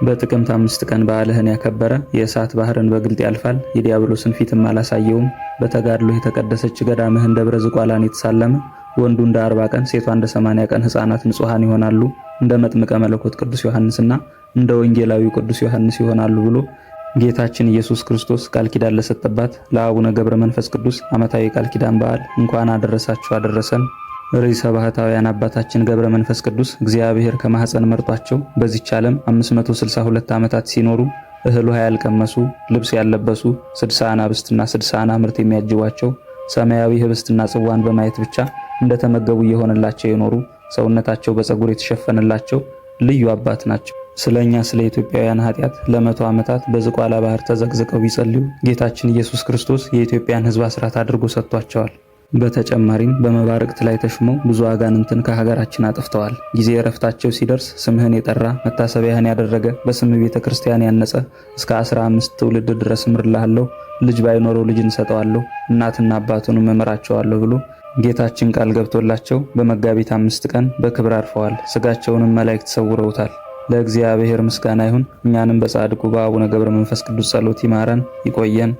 በጥቅምት 5 ቀን በዓልህን ያከበረ የእሳት ባህርን በግልጥ ያልፋል፣ የዲያብሎስን ፊትም አላሳየውም። በተጋድሎ የተቀደሰች ገዳምህን ደብረ ዝቋላን የተሳለመ ወንዱ እንደ 40 ቀን ሴቷ እንደ 80 ቀን ሕፃናት ንጹሐን ይሆናሉ፣ እንደ መጥምቀ መለኮት ቅዱስ ዮሐንስና እንደ ወንጌላዊው ቅዱስ ዮሐንስ ይሆናሉ ብሎ ጌታችን ኢየሱስ ክርስቶስ ቃል ኪዳን ለሰጠባት ለአቡነ ገብረ መንፈስ ቅዱስ ዓመታዊ ቃል ኪዳን በዓል እንኳን አደረሳችሁ አደረሰን። ርዕሰ ባህታውያን አባታችን ገብረ መንፈስ ቅዱስ እግዚአብሔር ከማኅፀን መርጧቸው በዚች ዓለም 562 ዓመታት ሲኖሩ እህል ውሃ ያልቀመሱ፣ ልብስ ያልለበሱ፣ 60 አናብስትና 60 አናምርት የሚያጅቧቸው፣ ሰማያዊ ህብስትና ጽዋን በማየት ብቻ እንደተመገቡ እየሆነላቸው የኖሩ፣ ሰውነታቸው በፀጉር የተሸፈነላቸው ልዩ አባት ናቸው። ስለኛ ስለ ኢትዮጵያውያን ኃጢአት ለ100 ዓመታት በዝቋላ ባህር ተዘቅዝቀው ቢጸልዩ ጌታችን ኢየሱስ ክርስቶስ የኢትዮጵያን ሕዝብ አስራት አድርጎ ሰጥቷቸዋል። በተጨማሪም በመባርቅት ላይ ተሹመው ብዙ አጋንንትን ከሀገራችን አጥፍተዋል። ጊዜ እረፍታቸው ሲደርስ ስምህን የጠራ መታሰቢያህን ያደረገ በስምህ ቤተ ክርስቲያን ያነጸ እስከ 15 ትውልድ ድረስ እምርልሃለሁ፣ ልጅ ባይኖረው ልጅ እንሰጠዋለሁ፣ እናትና አባቱንም እምራቸዋለሁ ብሎ ጌታችን ቃል ገብቶላቸው በመጋቢት 5 ቀን በክብር አርፈዋል። ስጋቸውንም መላእክት ሰውረውታል። ለእግዚአብሔር ምስጋና ይሁን። እኛንም በጻድቁ በአቡነ ገብረ መንፈስ ቅዱስ ጸሎት ይማረን ይቆየን።